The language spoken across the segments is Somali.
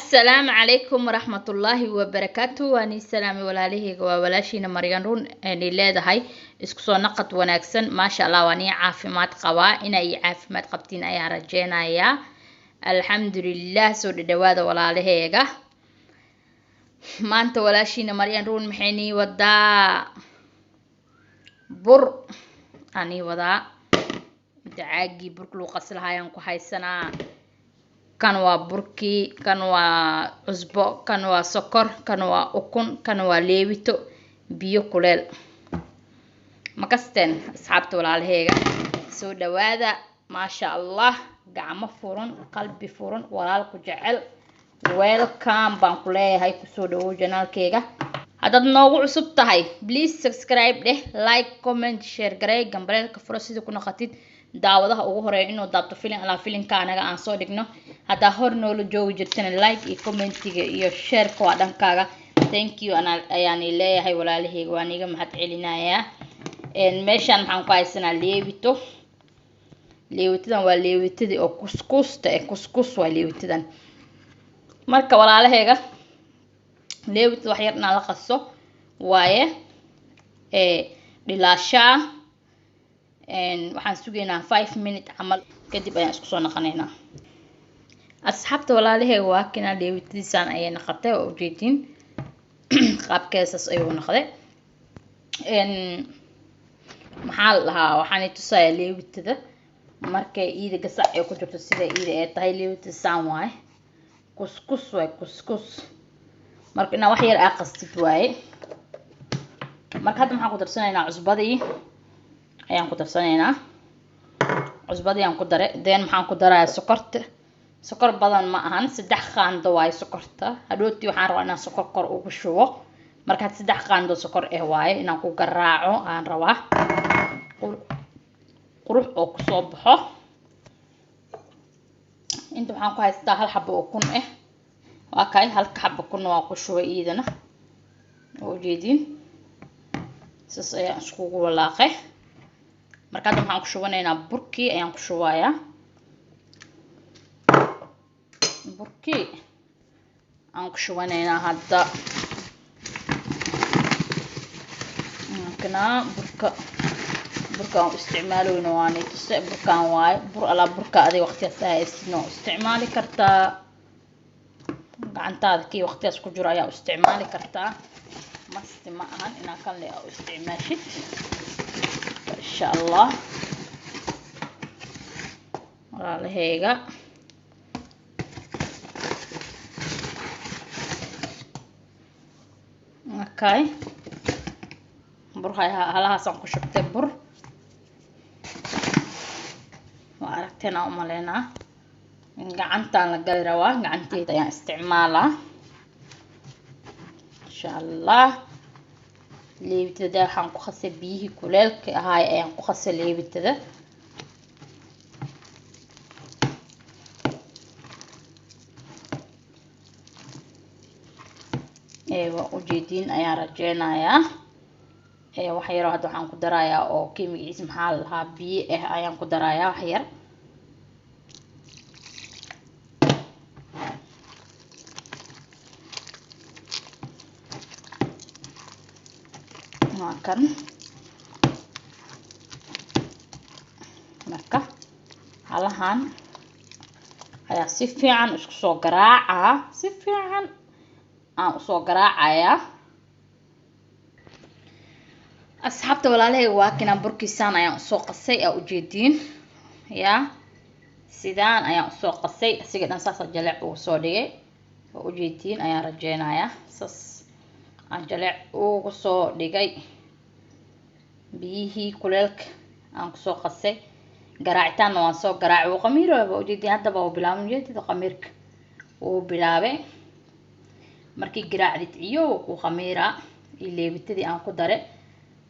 Asalaamu calaykum waraxmatullaahi wabarakaatu. Waan ii salaamay walaalaheyga, waa walaashiina Maryan Run. Aanay leedahay isku soo naqad wanaagsan. Maasha Allah, waan ii caafimaad qabaa, inay ii caafimaad qabtiin ayaan rajeynayaa. Alxamdulilah. Soo dhadhawaada walaalaheyga. Maanta walaashiina Maryan Run maxay nii wadaa? Bur aan ii wadaa. Inta caagii burka lagu qasi lahaa ayaan ku haysanaa. Kan waa burkii, kan waa cusbo, kan waa sokor, kan waa ukun, kan waa leewito, biyo kuleel. Makasteen asxaabta walaalaheyga? Soo dhawaada. Maasha Allah, gacmo furan, qalbi furan, walaalku jecel, welcome baan ku leeyahay. Kusoo dhawow channelkeyga. Haddaad noogu cusub tahay, please subscribe dheh, like, comment, share garey, gambaleelka furo, sida ku noqotid daawadaha ugu horeeya inuu daabto filin alaa filinka anaga aan soo dhigno. Haddaa hor noola joogi jirtana, like iyo commentiga iyo shareka waa dhankaaga. Thank you ayaan leeyahay walaalaheyga, waan iga mahad celinayaa. Meeshaan maxaan ku haysanaa? Leewito. Leewitadan waa leewitadii oo kuskuusta eh, kuskus waa leewitadan. Marka walaalaheyga, leewitada wax yar inaan la qaso waaye dhilaashaa. Waxaan sugaynaa 5 minute camal, kadib ayaan isku soo naqanaynaa. Asxaabta walaalaheyga, waa kinaa leewitadiisaan ayay naqatay, waa ujeediin, qaabkeesaas ayuu noqday. Maxaa la dhahaa, waxaan i tusayaa leewitada markay iida gasac ay ku jirto, sida iida ay tahay. Leewitada saan waaye, kuskus waay, kuskus. Marka inaa wax yar aa qastid waaye. Marka hadda maxaan ku darsanaynaa? Cusbadii ayaan ku darsanaynaa. Cusbadii aan ku daray. Then maxaan ku darayaa? Sokorta. Sokor badan ma ahan, 3 qaando waaye sokorta. Hadhowtii waxaan rabaa inaan sokor kor ugu shubo. Marka had 3 qaando sokor eh waaye, inaan ku garaaco aan rabaa, qurux oo kusoo baxo. Inta waxaan ku haystaa hal xabo ukun ah. Waa kay, halka xabo kunna waan ku shubay iidana, waa ujeediin. Saas ayaan iskugu walaaqay. Marka hadda waxaan ku shubanaynaa burkii ayaan ku shubayaa. Burkii aan ku shubanaynaa hadda. Kana burka, burka aan isticmaaleyno waanay tuse. Burkaan waaye bur alaa burka adiga waqtigaas aa haysid oo isticmaali kartaa. Gacantaada kii waqtigaas ku jiro ayaa u isticmaali kartaa. Masti ma ahan inaa kan le aa u isticmaashid, insha Allah. Walaalaheyga, okay, bur halahaasaan ku shubtay. Bur waa aragteen aan umaleynaa. Gacantaan la gali rabaa, gacanteyda ayaan isticmaalaa, insha Allah. Leebitada waxaan ku khasay biyihii kuleelka ahaay ayaan ku khasay leebitada. Waa ujeediin ayaan rajeynayaa. Wax yaroo hadda waxaan ku darayaa oo kii magaciisa maxaa la lahaa, biyo ah ayaan ku darayaa wax yar. Waa kan. Marka halahan ayaa si fiican isku soo garaacaa, si fiican aan usoo garaacayaa. Asxaabta walaalahayga, waa kinaan burkiisaan ayaan usoo qasay, aa ujeediin yaa. Sidaan ayaan usoo qasay, asiga dhan saasa jaleec ugu soo dhigay. Waa ujeediin ayaan rajeynayaa. Saas aan jaleec ugu soo dhigay, biyihii kuleelka aan kusoo qasay. Garaacitaanna waan soo garaacay. Wuu qamiirooya, waa ujeediin. Haddaba uu bilaabay, ujeedida qamiirka wuu bilaabay. Markii garaacdid ciyo wuu qamiiraa iyo leebitadii aan ku daray.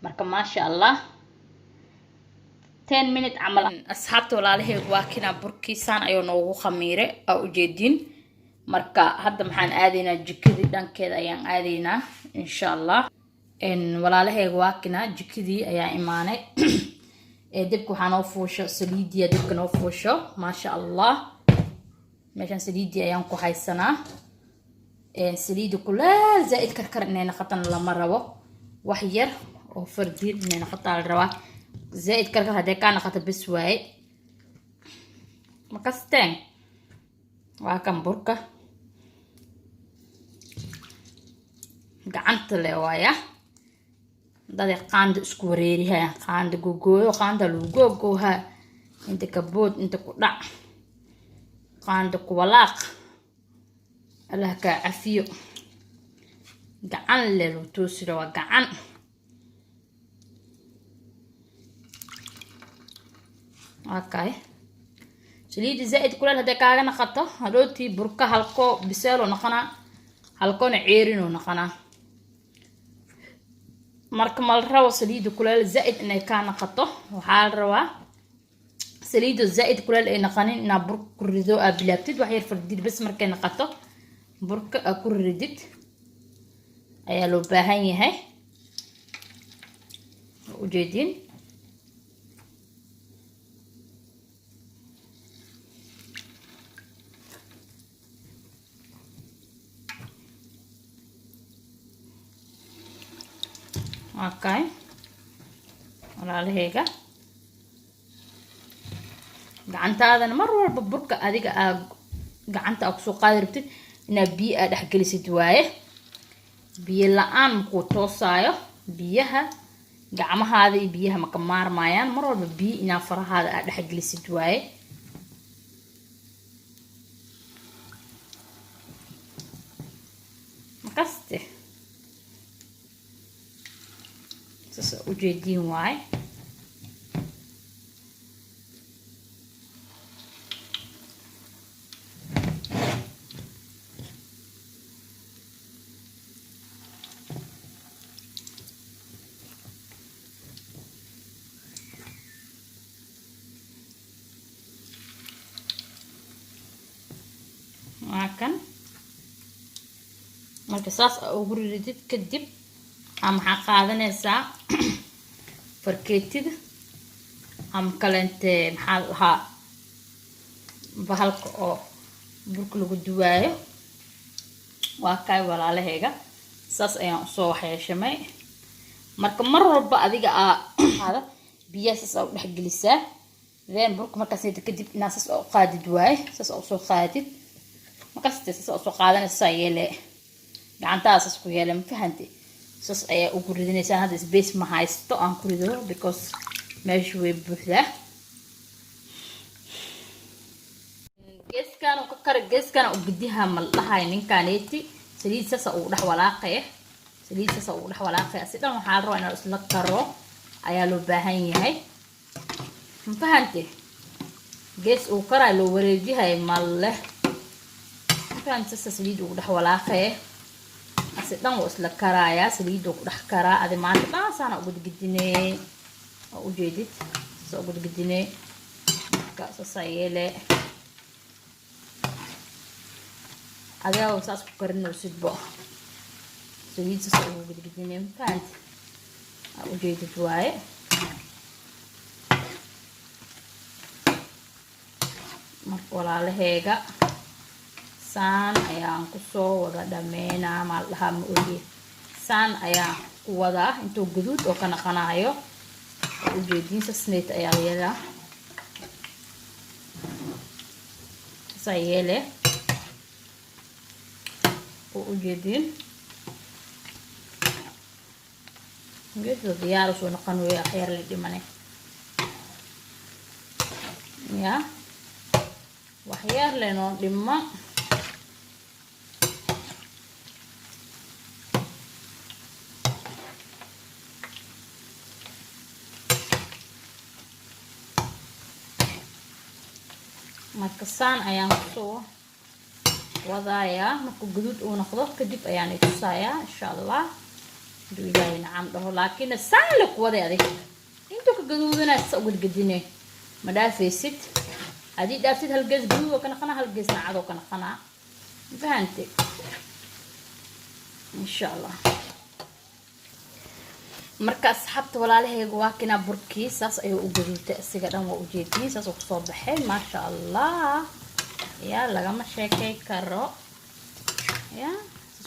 Marka maasha Allah, 10 minute camal. Asxaabta walaalaheyga, waa kinaa burkiisaan ayuu noogu khamiiray, aa ujeediin. Marka hadda maxaan aadaynaa? Jikadii dhankeeda ayaan aadaynaa, insha Allah. Walaalaheyga, waa kinaa jikadii ayaa imaanay. Dibka waxaa noo fuusho saliidiya, dibka noo fuusho, maasha Allah. Meeshaan saliidii ayaan ku haysanaa. Saliida kuleel zaa-id karkar inay noqotana lama rabo, wax yar oo fardiin inay noqotaa la rabaa. Zaa-id karkar haddee kaa noqoto, bes waaye. Makasteen, waa kan burka gacanta le waaya. Daday qaanda isku wareerihaya, qaanda gogooyo, qaanda lagu googoohaa, inta kabood, inta ku dhac, qaanda ku walaaq. Allah kaa cafiyo. Gacan le lagu toosiro, waa gacan. Okay, saliida zaa-id kuleel hadday kaaga naqato, hadhootii burka halkoo biseeloo noqonaa, halkoona ceerinoo noqonaa. Marka ma la rabo saliida kuleel zaa-id inay kaa naqato. Waxaa la rabaa saliida zaa-id kuleel ay naqanin inaad burka ku rido, aa bilaabtid wax yar fardid bas. Markay naqato, burka aa ku ridid ayaa loo baahan yahay. Ujeedin, okay walaalaheyga, gacantaadana mar walba burka adiga aa gacanta aa kusoo qaadi rabtid inaad biyo aa dhexgelisid waaye. Biyo la-aan makuu toosaayo. Biyaha gacmahaada iyo biyaha maka maarmaayaan. Mar walba biyo inaa farahaada aa dhexgelisid waaye. Makaste, saas aa ujeediin waaye. Waa kan. Marka saas aa ugu ridid kadib, aa maxaa qaadanaysaa? Farkeetida ama kaleente, maxaa la dhahaa, bahalka oo burka lagu duwaayo. Waa kaay walaalahayga, saas ayaan usoo waxyeeshamay. Marka mar walba adiga aa biyaha saas aa u dhexgelisaa, then burka markaas kadib inaa saas aa u qaadid waaye. Saas aa usoo qaadid, markaas saas aa usoo qaadanaysa, saa yeele, gacantaada saas ku yeele, ma fahanti? Saas ayaa ugu ridinaysaa. Hadda space ma haysto aan ku rido because meesha way buuxdaa. Geeskaan ka kara, geeskaan u gediha ma la dhahayo. Ninkaneeti saliid saasa ugu dhex walaaqaya, saliid saasa ugu dhex walaaqaya. Si dhan waxaa la rabaa inaa isla karo ayaa loo baahan yahay, ma fahante? Gees uu karayo loo wareejihayo ma leh, ma fahante? Saasa saliid ugu dhex walaaqaya, asi dhan wuu isla karayaa, saliiduu ku dhex karaa. Adi maanta dhan saana ugudgedinee, waa ujeedid, saasa ugudgedinee. Marka saasaa yeele, adiga saas ku karinaysidbo, saliid saas ugu gudgudinay, ma fahanti? Aa ujeedid waaye. Marka walaalaheega, saan ayaan kusoo wada dhameynaa. Maal dhahaa, ma ogiye, saan ayaan ku wadaa intuu guduud oo ka naqanayo. Waa ujeediin, sasnayt ayaa la yeelaa, sasaa yeele, waa ujeediin. Geedka diyaar usoo noqon weya, waxyar la dhimane ya, waxyar lenoo dhima. Marka saan ayaan kusoo wadayaa. Marka guduud uu noqdo kadib ayaan itusayaa, insha Allah, haduu Ilaahay nacam dhaho. Laakiin saan le ku waday, adig intuu ka gaduudanaa sa ugadgadine, ma dhaafaysid. Haddii dhaaftid, hal gees gaduud oo ka naqanaa, hal geesna cad oo ka naqanaa, fahante? Insha Allah. Marka asxaabta walaalahayga, waa kinaa burkii, saas ayuu u gaduutay asiga dhan, waa ujeediin, saas uu kusoo baxay, maasha Allah. Ya, lagama sheekay karo ya.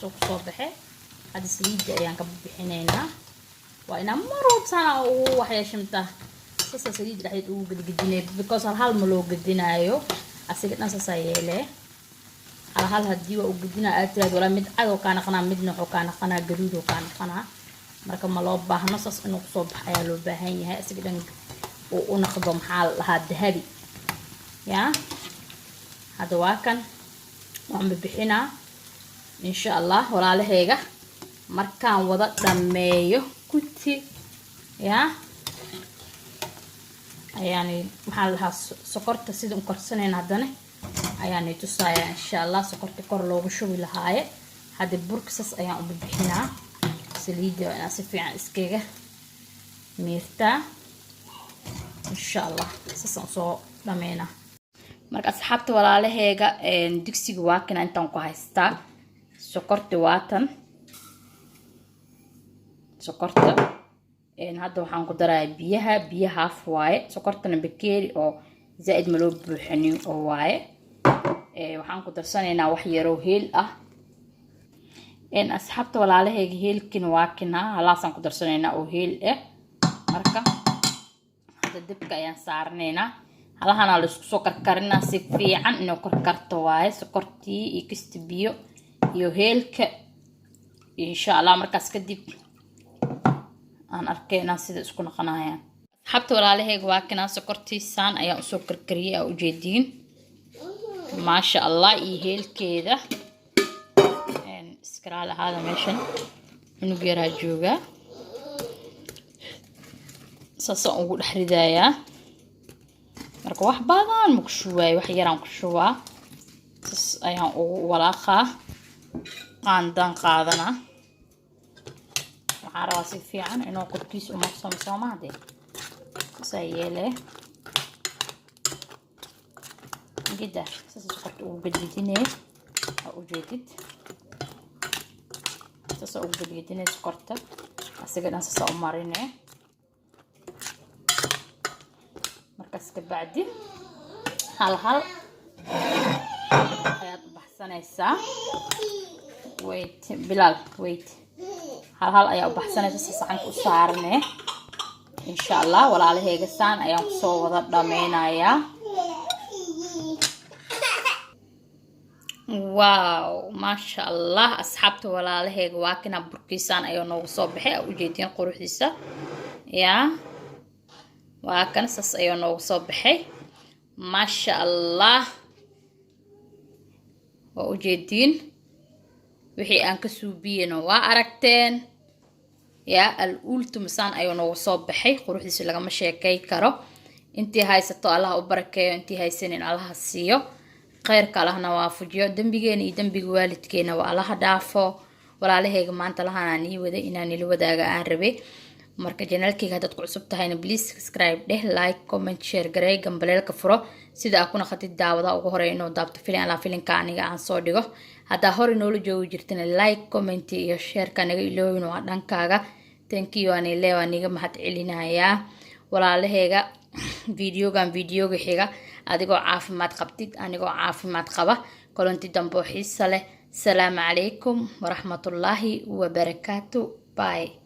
Saasuu kusoo baxay. Hadda saliidda ayaan ka bixinaynaa. Waa inaa marwalba saana ugu waxyeeshamtaa, saasaa saliidda dhexdeed ugu gedgedinay, because hal hal ma loo gedinaayo asiga dhan. Saasaa yeelee. Hal hal haddii waa u gedinaa aad tiraad, walaa mid cad oo kaa naqanaa, midna wuxuu kaa naqanaa gaduud oo kaa naqanaa. Marka ma loo baahno. Saas inuu kusoo bax ayaa loo baahan yahay, asiga dhan uu u naqdo, maxaa la dhahaa, dahabi. Yaa hadda waa kan, waan bixinaa insha Allah walaalaheyga. Markaan wada dhammeeyo kuti yaa ayaan, maxaa la dhahaa, sokorta sida u karsanayna haddana ayaanay tusayaa insha Allah, sokorta kor loogu shubi lahaaye. Hadda burka sas ayaan u bixinaa. Saliidda waa inaa si fiican iskaga miirtaa insha Allah. Saasaan usoo dhameynaa. Marka asxaabta walaalaheega, digsiga waa kana, intaan ku haystaa sokorta, waatan sokorta. Hadda waxaan ku darayaa biyaha. Biyo half waaye, sokortana bakeeri oo zaa-id ma loo buuxinin oo waaye. Waxaan ku darsanaynaa wax yaroo heel ah. Asxaabta walaalaheyga, heelkina waa kinaa, halaasaan ku darsanaynaa oo heel ah. Marka hadda dabka ayaan saaranaynaa. Halahana la isku soo karkarinaa si fiican inuu karkarto waaye, sokortii iyo kista biyo iyo heelka insha Allah. Markaas kadib aan arkaynaa sida isku noqonayaan. Asxaabta walaalaheyga, waa kanaa sokortii, saan ayaan usoo karkariyay, aa ujeediin, maasha Allah, iyo heelkeeda. Iskaraal ahaada, meeshan cunug yaraa joogaa. Saasaan ugu dhex ridayaa. Marka wax badan ma ku shubaayo, wax yaraan ku shubaa. Saas ayaan ugu walaaqaa. Qaandaan qaadanaa. Waxaan rabaa si fiican inuu korkiisa umarsamo, soo mahdee? Saasaa yeelee gida. Saasa sokorta ugu gedgedinee, aa ujeedid. Saasa ugu gedgedinee sokorta, asiga dhan saasa u marinee. Markaas kabacdi hal hal ayaad u baxsanaysaa. Wait Bilaal, wait. Hal hal ayaa u baxsanaysa, si saxanka u saarane insha Allah. Walaalaheyga, saan ayaan kusoo wada dhameynayaa. Wow, maasha Allah, asxaabta walaalaheyga, waa kana burkiisaan ayuu noogu soo baxay, aa ujeediin quruxdiisa. Yaa waa kan, saas ayuu noogu soo baxay, maasha Allah. Waa ujeediin wixii aan ka suubiyeyna, waa aragteen. Yaa al ultimasaan ayuu noogu soo baxay, quruxdiisa lagama sheekay karo. Intii haysato Allah u barakeeyo, intii haysanin Allaha siiyo, khayrka Allahna waafujiyo, dembigeena iyo dembiga waalidkeena waa Allaha dhaafo. Walaalaheyga, maanta lahanaan ii waday inaan ila wadaaga aan rabay. Marka channelkeyga haddaad ku cusub tahayna, please subscribe dheh, like, comment, share garey, gambaleelka furo, sida aa ku naqatid daawada ugu horeeya inuu daabto filin alaa filinka aniga aan soo dhigo. Haddaa hore noola joogi jirtana, like, comment iyo shareka naga iloowin, waa dhankaaga. Thank you anile, waa niga mahad celinayaa walaalaheyga. Videogan videoga xiga, adigoo caafimaad qabtid, anigoo caafimaad qaba, kulanti dambe oo xiisa leh. Salaamu calaykum waraxmatullaahi wabarakaatu. Bye.